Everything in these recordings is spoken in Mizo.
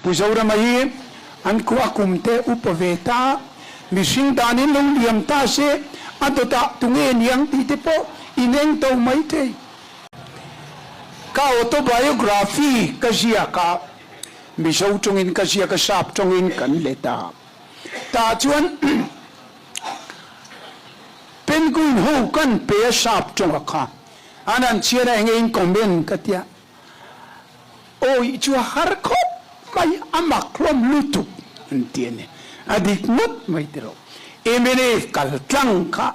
Pu Zorama hi an a kum te upa ve ta, mihring danin lo liam ta se a dawtah tunge niang tih te pawh in eng to mai thei. Ka autobiography ka ziak a, Mizo tawngin ka ziak a, Sap tawngin kan let a. Tah chuan Penguin ho kan pe a Sap tawnga kha an han chhiar a, enge in comment ka tia. Awi chu a har khawp mai, a mak hlawm lutuk an ti a ni. A dik ngawt mai tiraw. Mnf kal tlang kha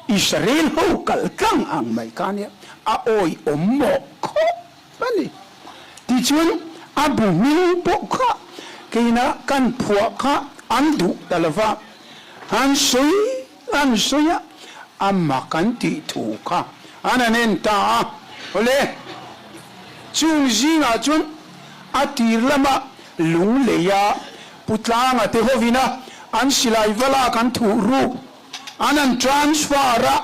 Israel ho kal tlang ang mai kha ania, a awi awm mawh khawp a ni. Tichuan a bu hming pawh kha keina kan phuah kha an duh ta lo va, an sawi an sawi a, a mak an tih thu kha an han en ta a. Awle, chung zingah chuan a tir lama lung leia Pu Tlanga te hovina an silai va lak an thuh ruk an han transfer a,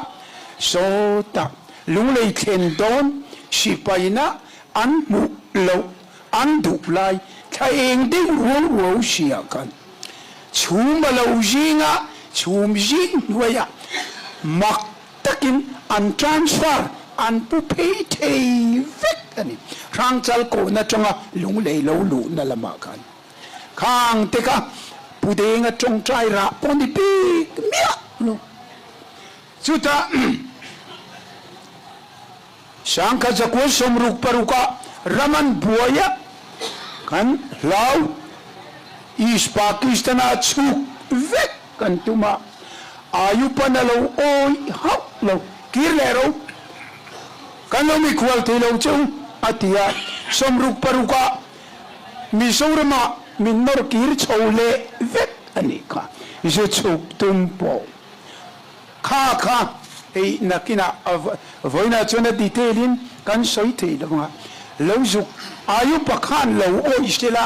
sawtah lunglei thlen dawn sipaina an hmuh loh an duh lai thla eng deuh ruau ruau sia khan chhum a lo zing a, chhum zing hnuaiah mak takin an transfer an pu phei thei vek a ni. Hrangchal kawhna atanga lunglei lo luhna lamah khan khang te kha Pu Denga tawngtai rah pawh ni bik miah lo. Chutah Sangkhat zakua 66 ah ram an buai a, kan hlau East Pakistan ah chhuk vek kan tum a, Ayupan a lo awih hauh lo, kir leh ro, kan lo mikhual thei lo che u a ti a, 66 ah Mizoram ah min nawr kir chho leh vek a nih kha, zu chhuk tum pawh. Kha kha hei nakinah vawiinah chuan a detail in kan sawi thei lo ang a, lo zuk Ayupa khan lo awih sela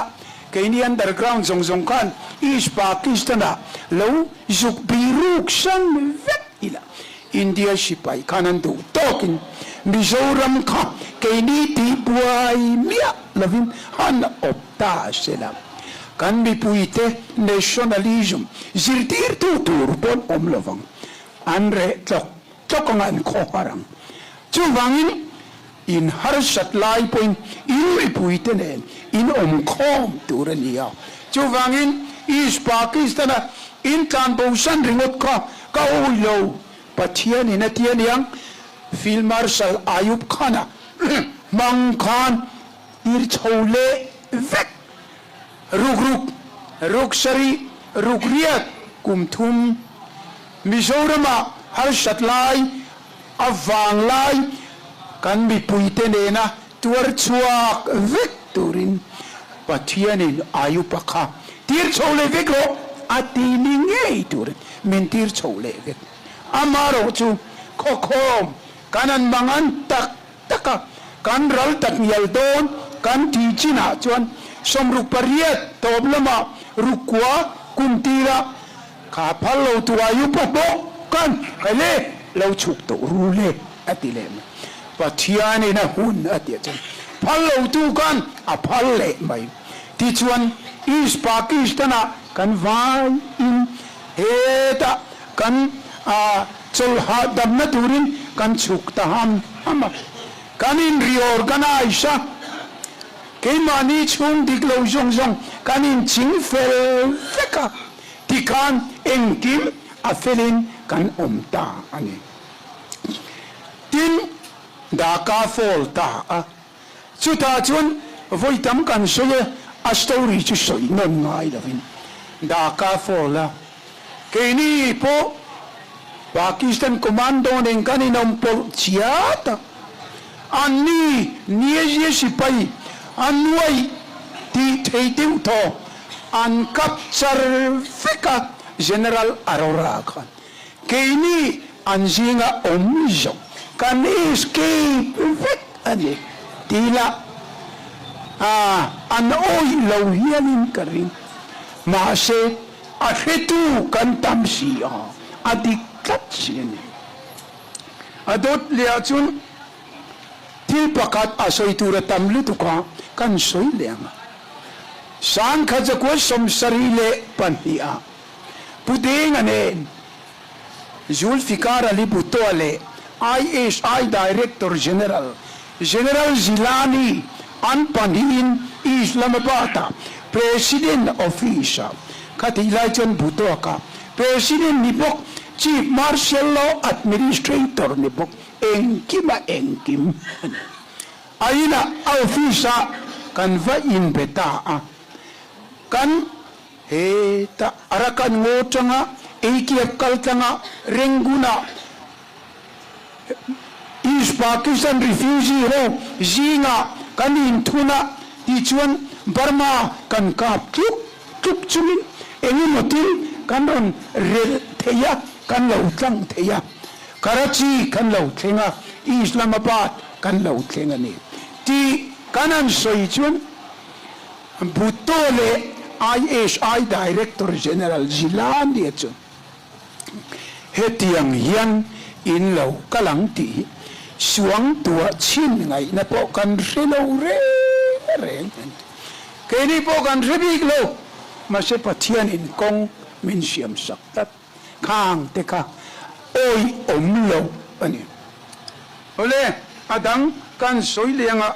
keini underground zawng zawng khan East Pakistan ah lo zuk biruk san vek ila India sipai khan an duh tawkin Mizoram kha keini tihbuai miah lovin han awp ta sela. Kan mipuite nationalism zirtirtu tur pawn awm lovang, an reh tlawk tlawk anga an khawhar ang. Chuvangin in harsat lai pawhin in mipuite nen in awm khawm tur a ni a. Chuvangin East Pakistan-a in tlanbosan ringawt kha ka awih lo, Pathianin a ti a niang, Field Marshal Ayub Khan-a hmang khan Tir chho leh vek. Ruk ruk, ruk sarih, ruk riat, kum thum. Mizoramah harsat lai, a vang lai kan mipuite nena tuar chhuak vek turin Pathianin Ayupa kha tir chho leh vek rawh a ti ni ngei turin min tir chho leh vek. Amaherawhchu khawkhawm kan an mangan tak Tak a, kan ral tak ngial dawn kan tih chinah chuan 68 tawp lamah rukua kum tira kha phal lo tu Ayupa bawk kan kai le lo chhuk tawh ru le a ti leh mai. Pathianin a hun a tih chuan phal lo tu khan a phal leh mai. Tichuan East Pakistan-ah kan vai in hetah kan Chawlh hahdamna turin kan chhuk ta ham ham a, kan in reorganise a, keimahni chhung dik lo zawng zawng kan in ching fel vek a, tikhan engkim a felin kan awm ta a ni. Tin, Dhaka fall ta a, chutah chuan vawi tam kan sawi a, a story chu sawi nawn ngai lovin Dhaka fall a, Keini pawh Pakistan commando nen kan inawm pawlh chiat a, anni Niazi sipai a nuaih tih thei deuh thaw an kap char vek a, General Arora khan keini an zinga awm zawk kan escape vek a ni tih lah an awih lo hialin ka ring. Mahse, a hretu kan tam si a, a dik tlat si a ni. A dawt leh ah chuan thil pakhat a sawi tur a tam lutuk a, kan sawi leh ang a. 1972 ah Pu Denga nen Zulfikar Ali Bhutto-a leh ISI Director General, General Jilani an pahnihin Islamabad-ah President Office-ah khatih lai chuan Bhutto-a kha President ni bawk, Chief Martial Law Administrator ni bawk, engkima engkim a ni. A inah a office-ah kan va inbe ta a, kan. Heta Arakan ngaw tanga Eikiap kal tlanga Rangoon-ah East Pakistan refugee ho zingah kan inthun a tih chuan Burma kan kap tluk tluk chungin engemaw thil kan rawn relh thei a, kan lo tlang thei a. Karachi kan lo thleng a, Islamabad kan lo thleng a ni tih kan han sawi chuan Bhutto leh ISI Director General Jilani chu hetiang hian in lo kal ang tih hi suangtuah chhin ngaihna pawh kan hre lo reng reng an ti. Keini pawh kan hre bik lo, mahse Pathianin kawng min siam sak tlat khang te kha awihawm lo a ni. Awle, a dang kan sawi leng a.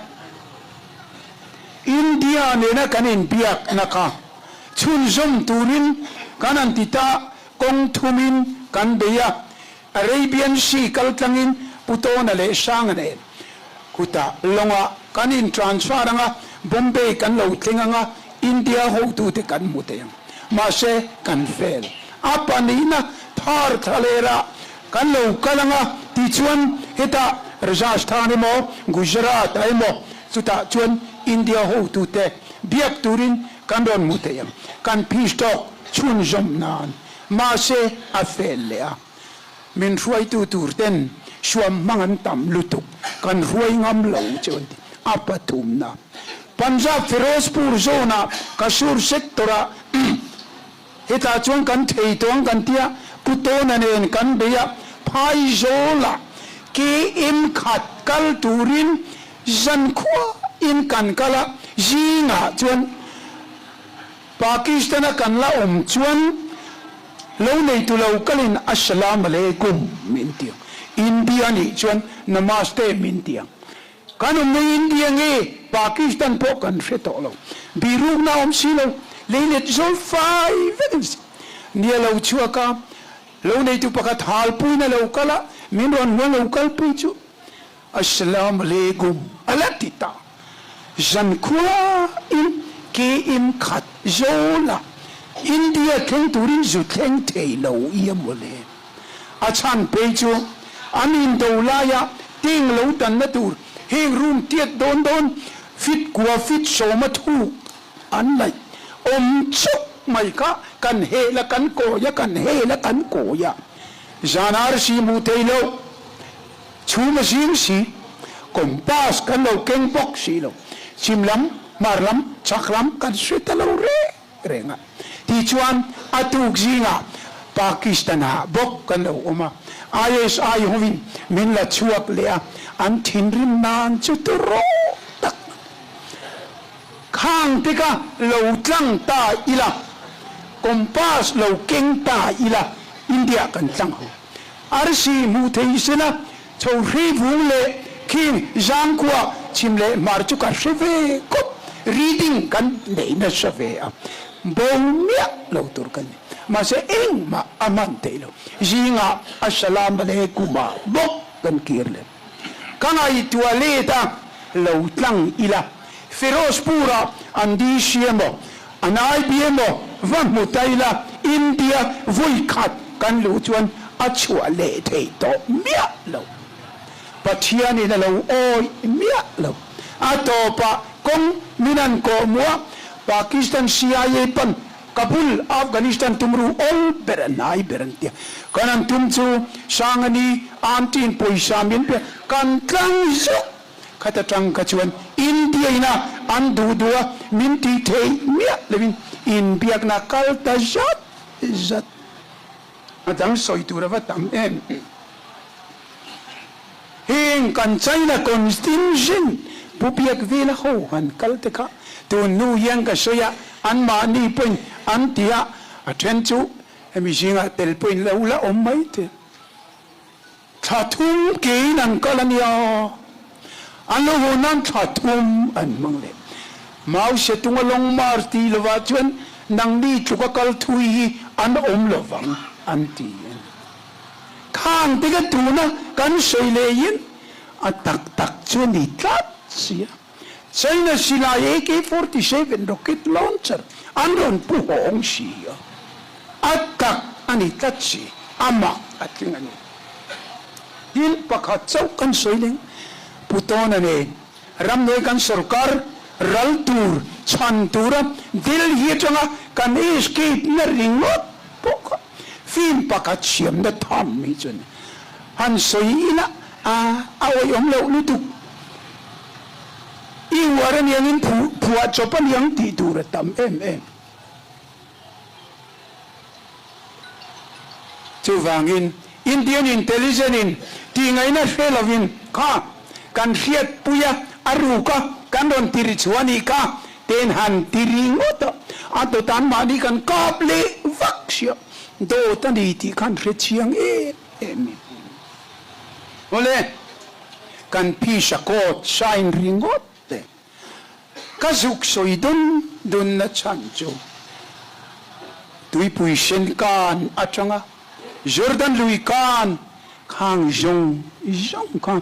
India nena kan inbiakna kha chhunzawm turin kan han ti ta, kawng thumin kan bei a, Arabian Sea kal tlangin Putawna leh Sanga nen kutah lawngah kan in transfer anga, Bombay kan lo thleng anga, India hotute kan hmu thei ang. Mahse, kan fail. A pahnihna thar thlalera kan lo kal anga tichuan hetah Rajasthan emaw Gujarat ah emaw chutah chuan India hotute biak turin kan rawn hmu thei ang. Kan peace talk chhunzawm nan. Mahse, a fail leh a. Min hruaitu tur ten suam hmang an tam lutuk, kan hruai ngam lo chu an ti. A pathumna, Punjab Ferozpur zone ah Kasur sector ah hetah chuan kan thei tawh ang kan tia, Pu Tawna nen kan bei a, Phaizawl ah KM khat kal turin zankhua in kan kal a, zingah chuan Pakistan a kan la awm chuan lo neitu lo kalin Assalam Aleikum min ti ang. India nih chuan Namaste min ti ang. Kan awmna India nge Pakistan pawh kan hre tawh lo. Birukna awm si lo, leilet zawl fai vek an si. Nia lo chhuak a, lo neitu pakhat halpuina lo kal a, min rawn hmuh a lo kalpui chu Assalam Aleikum a la ti ta. Zankhua in ke in khat zawl a, India thleng turin zu thleng thei lo i a mawle. A chhan phei chu an indo laia teng lo danna tur heng room tiat dawn dawn fit kua fit sawma thuk an laih awm chuk mai kha kan hel a kan kawi a kan hel a kan kawi a zan arsi hmuh thei lo. Chhum a zing si, compass kan lo keng bawk si lo. Chhim lam, hmar lam, chhak lam kan hre ta lo reng reng a. Tichuan a tuk zingah Pakistan-ah bawk kan lo awm a, ISI hovin min la chhuak leh a, an thinrim nan chu turaw tak khang te kha lo tlang ta ila, compass lo keng ta ila, India kan tlang ho. Arsi hmuh thei sela chho hri vung leh khing zangkhua chhim leh hmar chu ka hre ve khawp, reading kan nei nasa ve a, bo miah lo tur ka ni. Mahse engmah a hman theih lo. Zingah Assalam Aleikum ah bawk kan kir leh. Ka ngaihtuah let a, lo tlang ila. Ferozpur ah an DC emaw, an IB emaw va hmu ta ila, India vawi khat kan luh chuan a chhuah leh theih tawh miah lo. Pathianin a lo awih miah lo. A tawpah kawng min an kawhhmuh a, Pakistan CIA pawn Kabul, Afghanistan tumru awl ber a hnai ber an tia. Kan an tum chu Sangani aunty-in pawisa min pe kan tlang zuk khat atang kha chuan India ina an duh duh a min tih theih miah lovin inbiakna kal ta zat zat. A dang sawi tur a va tam em. Heng kan China contingent Pu Biakvela ho han kal te kha. Tun hnu hian ka sawi a, anmahni pawhin an ti a, a then chu hemi zingah tel pawhin lo la awm mai thei. Thla thum kein an kal a nia, an lo haw nan thla thum an hmang leh. Mau Setunga Long March tih lovah chuan nangni tluka kal thui hi an awm lovang an ti a ni. Khang te kha tuna kan sawi leh in a tak tak chu a ni tlat si a. China silai AK-47 rocket launcher an rawn pu hawng si a, a tak a ni tlat si, a mak a tling a ni. Thil pakhat chauh kan sawi leng, Pu Tawna nen ramhnuai kan sorkar ral tur chhan tura Delhi atanga kan escape na ringawt pawh kha film pakhat siamna tham hi chuan han sawi ila a awihawm loh lutuk. I uar aniangin phuah chawp aniang tih tur a tam em em. Chuvangin Indian intelligence in tihngaihna hre lovin kha kan hriatpui a, a ruk a, kan rawn ti ri chhuah anih kha ten han ti ri ngawt a, a dawt anmahni kan kap leh vak sia, dawt a ni tih khan hre chiang em em in. Awle. Kan phisa coat sign ringawt te ka zuk sawi dun dun na chhan chu tuipui sen kan atanga Jordan lui kan khang zawng zawng kha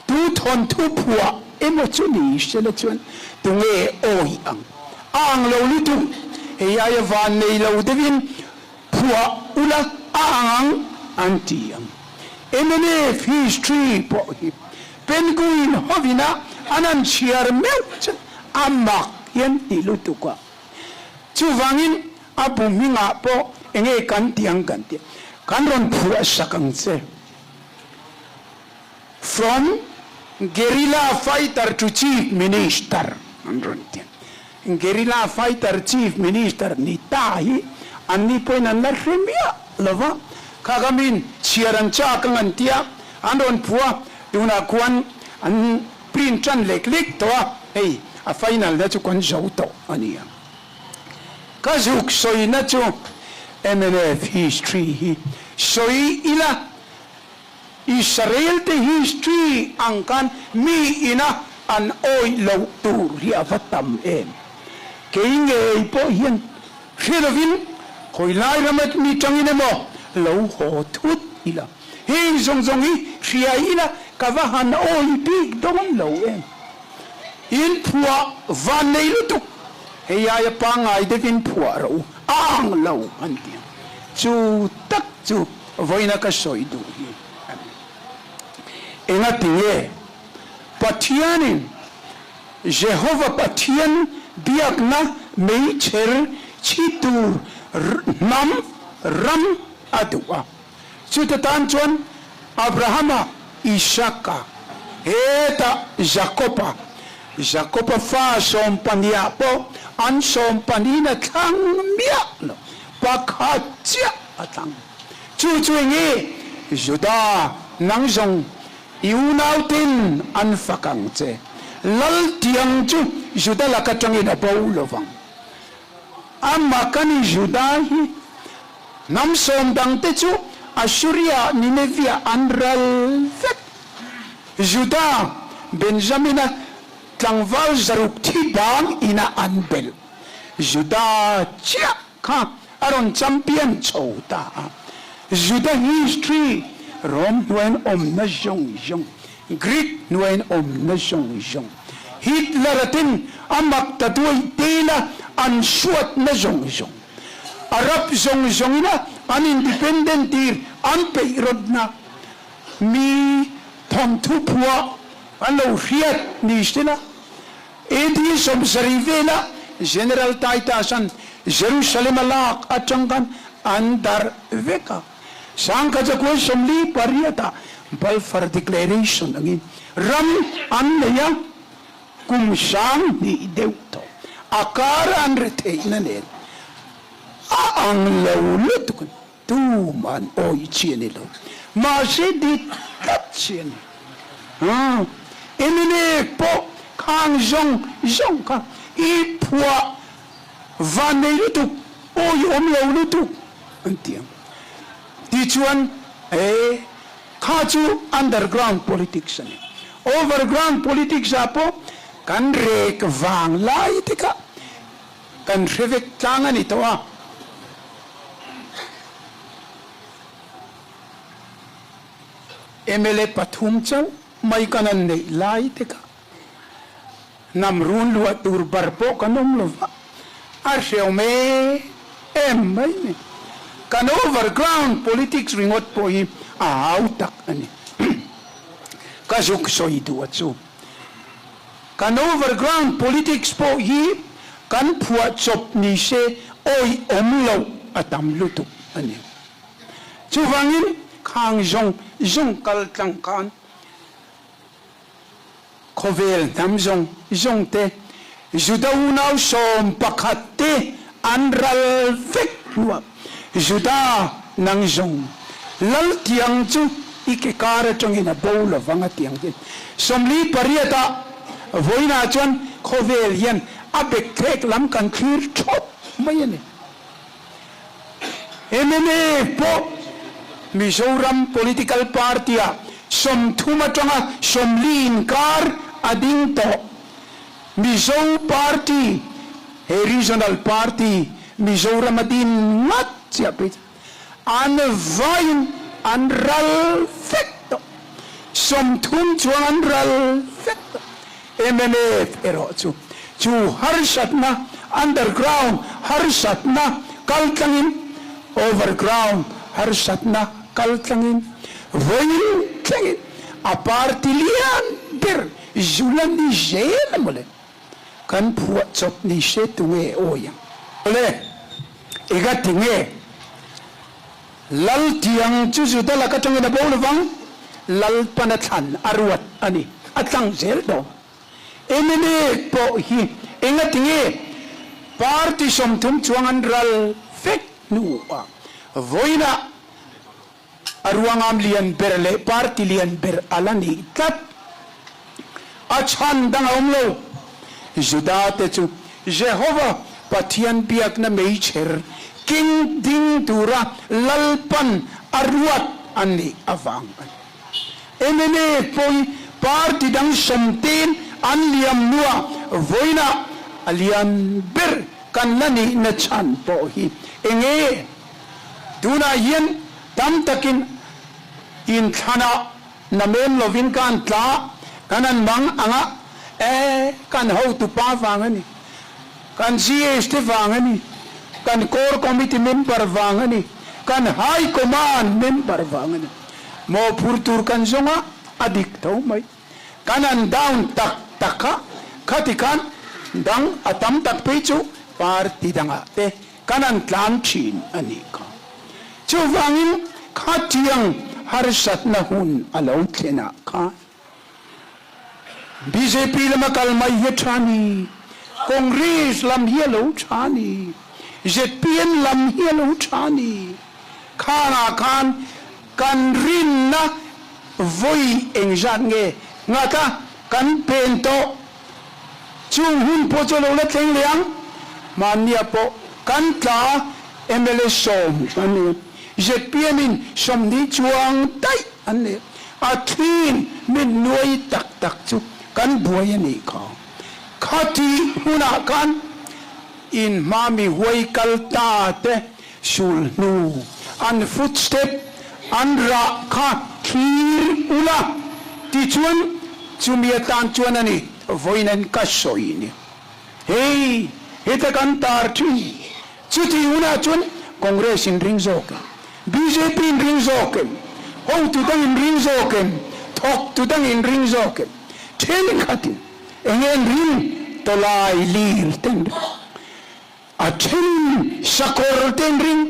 tu thawnthu phuah emaw chu ni sela chuan tunge awi ang a ang lo lutuk hei aia van nei lo deuhin Phuah ula a ang ang an ti ang. Mnf history pawh hi Penguin hovina an han chhiar meuh chuan a mak hian ti lutuk a. Chuvangin a bu hmingah pawh enge kan ti ang kan ti a, kan rawn phuah sak ang che. From Guerrilla fighter to Chief Minister an rawn ti a. Guerrilla fighter Chief Minister ni ta hi an ni pawhin an la hre miah lo va, kha ka min chhiar an chak ang an tia, an rawn phu a, tunah khuan an print tan lek lek tawh a, hei a final na chu kan zo tawh a ni ang. Ka zuk sawina chu mnf history hi sawi ila. Israel te history ang khan mi ina an awih loh tur hi a va tam em? Kei ngei pawh hian hre lovin khawi lai rama mi tangin emaw lo haw thut ila, heng zawng zawng hi hria ila ka va han awih bik dawn lo em? In phuah van nei lutuk, hei aia pangngai deuhin phuah rawh u, a ang lo an ti ang. Chu tak chu Vawiina ka sawi duh hi a ni. Engati nge Pathianin Jehova Pathian biakna meichher chhi tur hnam ram a duh a? Chuta tan chuan Abrahama, Isaka, hetah Jakoba, Jakoba fa sawmpahniah pawh an sawmpahnihin a thlang miah lo, pakhat chiah a tlang. Chu chu enge Juda nang zawng i unaute'n an fak ang che. Lal tiang chu Juda lak atangin a bo lovang. A mak a ni Juda hi hnam sawm dangte chu Assuria Nineveh an ral vek. Juda Benjamina tlangval zaruk thi bang ina an belh. Juda chiah kha a rawn champion chho ta a. Juda history Rome hnuaiin awmna zawng zawng, Greek hnuaiin awmna zawng zawng, Hitler-a ten a mak ta duai tela an suatna zawng zawng, Arab zawng zawngina an independent tir an peih rawtna, mi thawnthu phuah an lo hriat ni sela, AD 70 vela General Titus-a'n Jerusalem a lak atang khan an darh vek a. 1948-ah Balfour Declaration angin ram an nei a, kum 2000 deuh tawh a kara an retheihna nen a ang lo lutuk a ni. Tuman awih chi a ni lo. Mahse dik tlat chi a ni. Mnf pawh khang zawng zawng kha. I phuah vannei lutuk, awihawm lo lutuk an ti ang. Tichuan, he kha chu underground politics a ni. Overground politics ah pawh kan rek vang lai te kha kan hre vek tlang a ni tawh a. Mla pathum chauh mai kan han neih lai te kha hnam run luah tur bar pawh kan awm lo va, a hreu me em mai ni. Kan overground politics ringawt pawh hi a hau tak a ni. Ka zuk sawi duh a chu. Kan overground politics pawh hi kan phuah chawp ni se awih awm loh a tam lutuk a ni. Chuvangin khang zawng zawng kal tlang khan Khawvel hnam zawng zawng te, Juda unau 11 te an ral vek hnuah Juda nang zawng lal tiang chu i ke kar atangin a bo lovang a tiang te. 48 ah vawiinah chuan khawvel hian a bekthlek lam kan thlir thawp mai a ni. Mnf pawh Mizoram political party-ah 30 atanga 40 inkar a ding tawh. Mizo party, he regional party Mizoram a din ngat chiah phei chu an vaiin an ral vek tawh. 30 chuang an ral vek tawh. Mnf erawh chu chu harsatna, underground harsatna kaltlangin, overground harsatna kaltlangin, vawiin thlengin a party lian ber zula ni zel a mawle. Kan phuah chawp ni se tunge awi ang? Mawle, ega tinge Lal tiang chu Juda lak atangin a bo lovang, Lalpana thlan a ruat a ni, a tlang zel dawn. Mnf pawh hi engatinge party 30 chuang an ral vek hnuah vawiinah a ruangam lian ber leh party lian ber a la nih tlat? A chhan dang a awm lo. Juda te chu Jehova Pathian biakna meichher keng ding tura Lalpan a ruat a nih avang a ni. Mnf pawh hi party dang sawmtein an liam hnuah vawiinah a lian ber kan la nihna chhan pawh hi enge? Tunah hian tam takin inthlanah Namen lovin ka an tla, kan an mang ang a, e, kan hotupa vang a ni, kan GH te vang a ni, kan Core Committee member vang a ni, kan High Command member vang a ni. Mawhphur tur kan zawng a, a dik tho mai. Kan an down tak tak a, khati khan dang a tam tak phei chu party dangah te kan an tlan thin a nih kha. Chuvangin khatiang harsatna hun a lo thlenah khan bjp lama kal mai hi a tha ni, Congress lam hi a lo tha ni, zpm lam hi a lo tha ni. Khangah khan kan rinna vawi engzat nge nghat a kan pen tawh. Chung hun pawh chu a lo la thleng leh ang. Mahnia pawh kan tla mla 10 an nei a, zpm in 20 chuang daih an nei a, a thlin min nuai tak tak chu kan buai a nih kha. Khati hunah khan in hma mi huai kal ta te sul hnu an footstep an rah kha thlir ula tichuan chumi atan chuan a ni vawiin an ka sawi ni. Hei heta kan tar thin chuti hunah chuan Congress in ring zawk em, bjp in ring zawk em, hotu dang in ring zawk em, thawktu dang in ring zawk em, thenkhatin eng nge an ring tawlai lir te an ring. A thenin sakawr te an ring,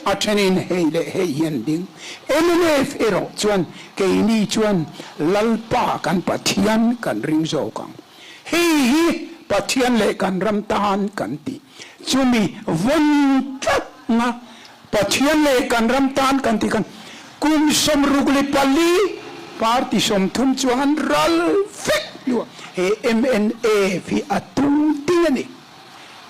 a thenin hei leh hei hi an ding. Mnf erawh chuan keini chuan Lalpa kan Pathian kan ring zawk ang. Hei hi Pathian leh kan ram tan kan ti. Chumi vawn tlatna Pathian leh kan ram tan kan ti khan kum 64 party 30 chuang an ral vek hnuah he mnf hi a tung ting a ni.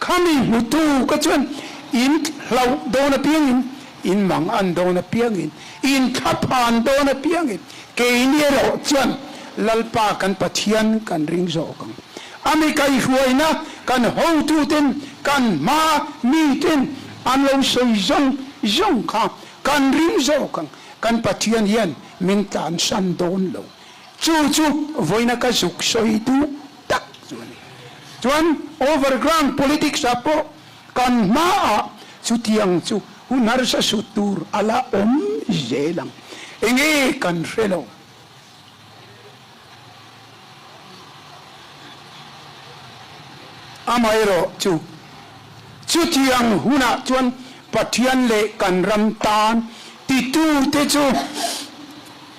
Khami hmutu ka chuan in hlauh dawn apiangin, in mang an dawn apiangin, in thlaphan dawn apiangin keini erawh chuan Lalpa kan Pathian kan ring zawk ang. A mi kaihruaina kan hotuten kan hma miten an lo sawi zawng zawng kha kan ring zawk ang. Kan Pathian hian min tlansan dawn lo. Chu chu vawiina ka zuk sawi duh tak chu a ni. Chuan overground politics ah pawh kan hmaah chutiang chu hun harsa sut tur a la awm zel ang. Enge kan hre lo. Amaherawh chu chutiang hunah chuan Pathian leh kan ram tan titute chu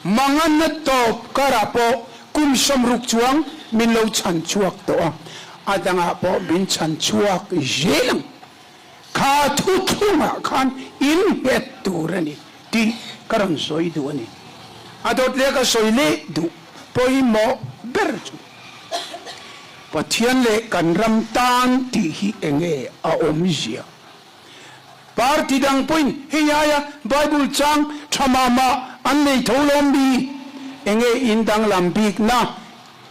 Manganna tawp karah pawh kum 60 chuang min lo chhan chhuak tawh a, a dangah pawh min chhan chhuak zel ang. Kha thuthlungah khan in nghet tur a ni tih ka rawn sawi duh a ni. A dawt leh ka sawi leh duh pawimawh ber chu Pathian leh kan ram tan tih hi enge a awmzia? Party dang pawhin hei aia Bible chang tha mah mah an nei tho lawm mi? Enge in danglam bikna?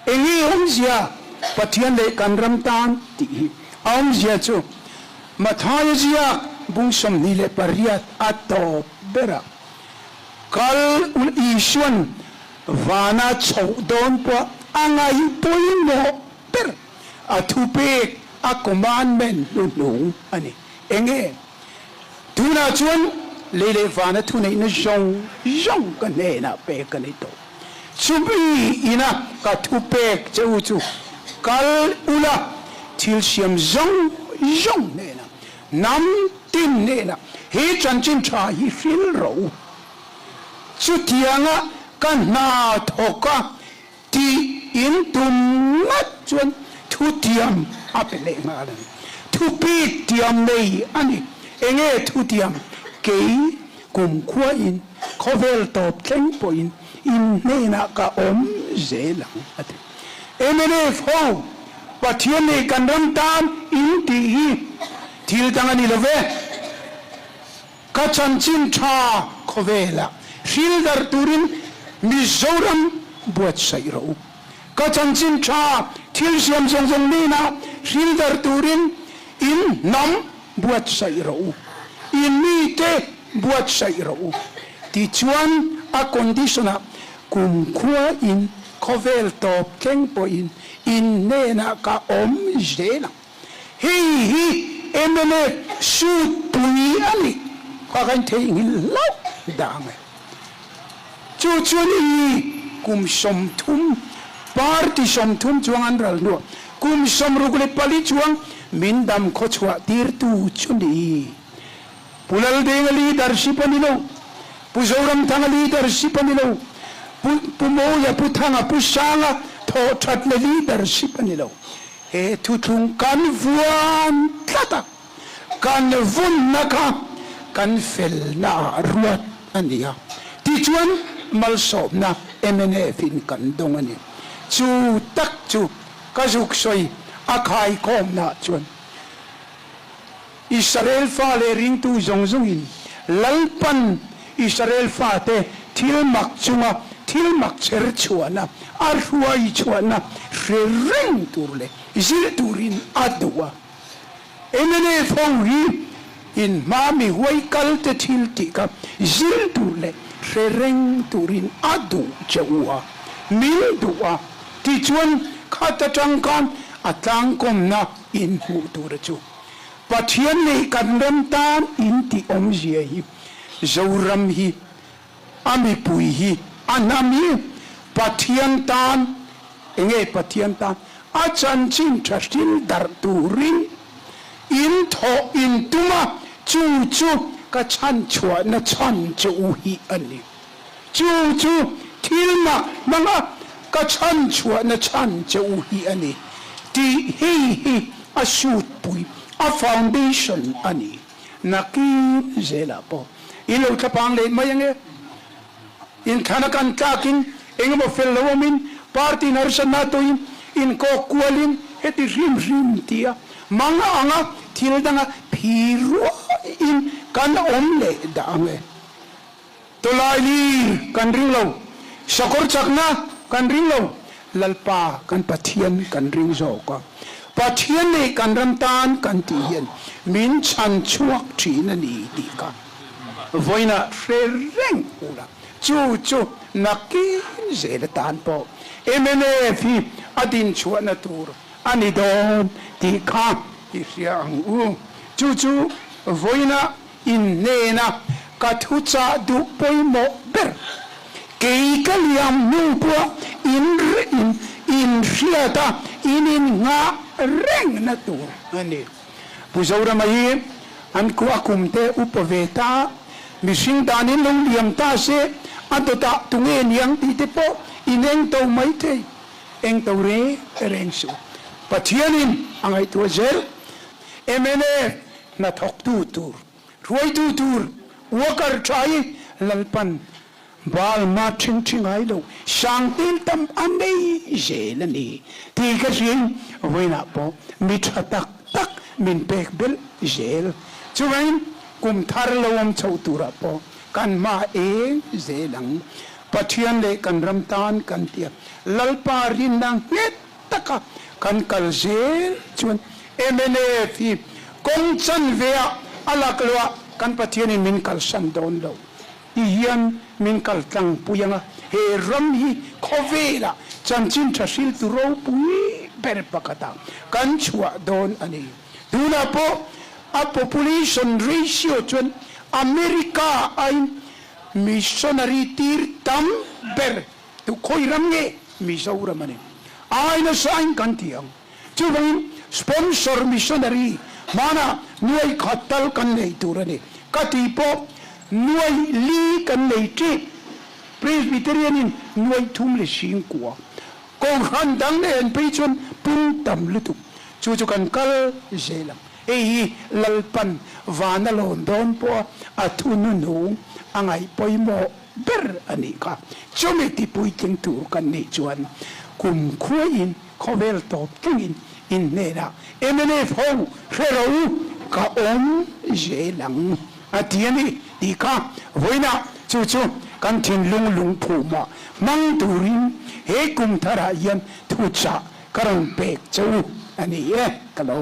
Enge awmzia Pathian leh kan ram tan tih hi a awmzia chu Mathaia ziak bung 28 a tawp berah kal Isuan vana chhoh dawn pawh a ngaihpawimawh ber. A thupek, a commandment hnuhnung a ni. Enge? Tunah chuan lei leh vana thuneihna zawng zawng ka hnenah pek a ni tawh. Chumi ina ka thupek che u chu kal ula, thil siam zawng zawng hnenah, hnam tin hnenah he chanchin tha hi hril rawh u. Chutianga ka hna thawka Tih in tum ngat chuan thutiam a pe leh nghal a ni. Thupik tiam nei a ni. Enge thutiam? Kei kumkhua in khawvel tawp thleng pawhin in hnenah ka awm zel ang a ti. Mnf ho Pathian leh kan ram tan in tih hi thil dang a ni lo ve. Ka chanchin tha khawvelah hril darh turin Mizoram buatsaih rawh u. Ka chanchin tha thil siam zawng zawng nena hril darh turin in hnam buatsaih rawh u. In mite buatsaih rawh u. Tichuan a condition ah kumkhua in khawvel tawp thleng pawhin in hnenah ka awm zel ang. Hei hi mnf suit pui a ni kha kan theihnghilh hlauh dang e. Chu chuan i kum 30 party 30 chuang an ral hnuah kum 64 chuang min dam khawchhuah tirtu chu ni. Pu Laldenga leadership a ni lo, Pu Zoramthanga leadership a ni lo, Pu Pu Mawia, Pu Thanga, Pu Sanga thawh that leh leadership a ni lo. He thuthlung kan vuan tlat a, kan vunna kha kan felna ah ruat a ni a, tichuan malsawmna mnf in kan dawng a ni. Chu tak chu ka zuk sawi a khaikhawmna chuan Israel fa leh ringtu zawng zawngin Lalpan Israel fate thil mak chunga thil mak chher chhuahna, a hruai chhuahna hre reng tur leh zir turin a duh a. Mnf ho hi in hma mi huai kal te thil tih kha zir tur leh hre reng turin a duh che u a, min duh a. Tichuan khat atang khan a tlangkawmna in hmuh tur a chu. Pathian leh kan ram tan in tih awmzia hi Zoram hi a mipui hi a hnam hi Pathian tan enge Pathian tan a chanchin tha hril darh turin in thawh in tum a chu chu ka chhan chhuahna chhan che u hi a ni. Chu chu thil mak hmanga ka chhan chhuahna chhan che u hi a ni tih hei hi a sutpui, a foundation a ni. Nakin zelah pawh in lo thlapang leh mai ange. Inthlana kan tlakin engemaw fel lo awmin party in harsatna tawhin inkawk kualin heti hrim hrim tia mang anga. Thil danga phi ruaiin kan awm leh dah ang e. Tawlailir kan ring lo, sakawr chakna kan ring lo, Lalpa kan Pathian kan ring zawk a. Pathian leh kan ram tan kan tih hian min chhan chhuak thin a ni tih kha vawiinah hre reng ula, chu chu nakin zel atan pawh mnf hi a dinchhuahna tur a ni dawn tih kha i hria ang u. Chu chu vawiinah in hnena ka thuchah duh pawimawh ber, kei ka liam hnu pawha in in hriat a, in innghah rengna tur a ni. Pu Zorama hi an a kum te upa ve ta, mihring danin lo liam ta se a dawtah tunge niang tih te pawh in engto maithei. Engto reng reng suh. Pathianin a ngaihtuah zel. Mnf hnathawktu tur, hruaitu tur, worker tha hi Lalpan bal ma ṭhing ṭhi ngai lo, sang tel tam a nei zel a ni tih ka hriain vawiinah pawh mi ṭha tak tak min pek belh zel. Chuvangin kum thar lo awm chhoh turah pawh kan hma eng zel ang. Pathian leh kan ram tan kan tia Lalpa rinna nghet taka kan kal zel chuan mnf hi kawng chanve ah a lak loh ah kan Pathianin min kalsan dawn lo ti hian min kal tlangpui ang a, he ram hi khawvelah chanchin tha hriltu ropui ber pakhatah kan chhuah dawn a ni. Tunah pawh a population ratio chuan America aiin Missionary tir tam ber tu khawi ram nge? Mizoram a ni. Ai nasa in kan ti ang. Chuvangin sponsor missionary hmanah nuai khat tal kan nei tur a ni. Ka tih pawh nuai li kan nei tep. Presbyterian in nuai thum leh sing kua. Kohhran dang nen phei chuan pung tam lutuk. Chu chu kan kal zel ang. Hei hi Lalpan vana lawn dawn pawha a thununung a ngaih pawimawh ber a nih kha. Chumi tipuitling tur kan nih chuan kum khuaiin khawvel tawp tlingin in hnenah mnf ho hre ro ka awm zel ang a ti a ni tih kha vawiinah chu chu kan thinlung lungphumah hmang turin he kum tharah hian thuchah ka rawn pek che u a ni e ka lo.